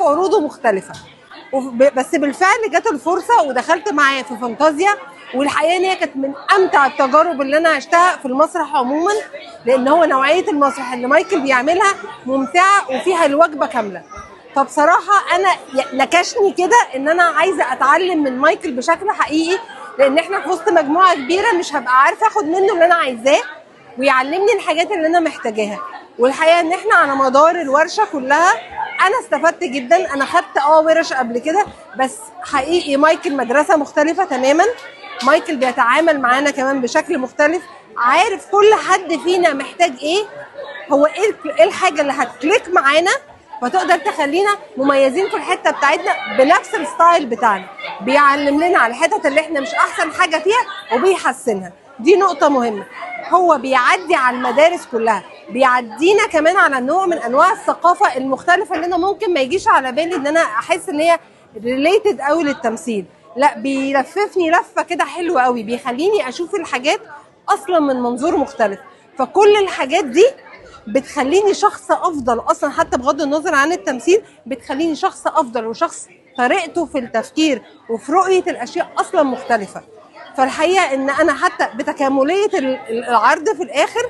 حاجات عروضه مختلفة. بس بالفعل جت الفرصة ودخلت معاه في فانتازيا، والحقيقة ان هي كانت من امتع التجارب اللي انا عشتها في المسرح عموما، لان هو نوعية المسرح اللي مايكل بيعملها ممتعة وفيها الوجبة كاملة. فبصراحة انا نكشني كده ان انا عايزه اتعلم من مايكل بشكل حقيقي، لان احنا في وسط مجموعة كبيرة مش هبقى عارفه اخد منه اللي انا عايزاه ويعلمني الحاجات اللي انا محتاجاها. والحقيقة ان احنا على مدار الورشة كلها انا استفدت جدا. انا خدت ورش قبل كده، بس حقيقي مايكل مدرسه مختلفة تماما. مايكل بيتعامل معانا كمان بشكل مختلف، عارف كل حد فينا محتاج ايه، هو ايه الحاجة اللي هت click معانا فتقدر تخلينا مميزين في الحتة بتاعتنا بنفس ال style بتاعنا. بيعلم لنا على الحتت اللي احنا مش احسن حاجة فيها وبيحسنها. دي نقطة مهمة. هو بيعدي على المدارس كلها، بيعدينا كمان على نوع من انواع الثقافة المختلفة اللي انا ممكن ما يجيش على بالي ان انا احس ان هي related قوي للتمثيل. لا، بيلففني لفه كده حلوة قوي، بيخليني اشوف الحاجات اصلا من منظور مختلف. فكل الحاجات دي بتخليني شخص افضل اصلا، حتى بغض النظر عن التمثيل بتخليني شخص افضل، وشخص طريقته في التفكير وفي رؤية الاشياء اصلا مختلفة. فالحقيقة ان انا حتى بتكامليه العرض في الاخر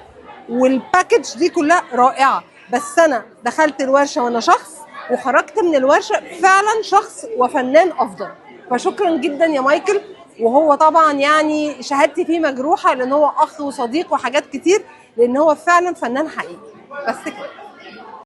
وال package دي كلها رائعة. بس انا دخلت الورشة وانا شخص، وخرجت من الورشة فعلا شخص وفنان افضل. فشكرا جدا يا مايكل. وهو طبعا يعني شهادتي فيه مجروحة، لان هو اخ وصديق وحاجات كتير، لان هو فعلا فنان حقيقي. بس كده.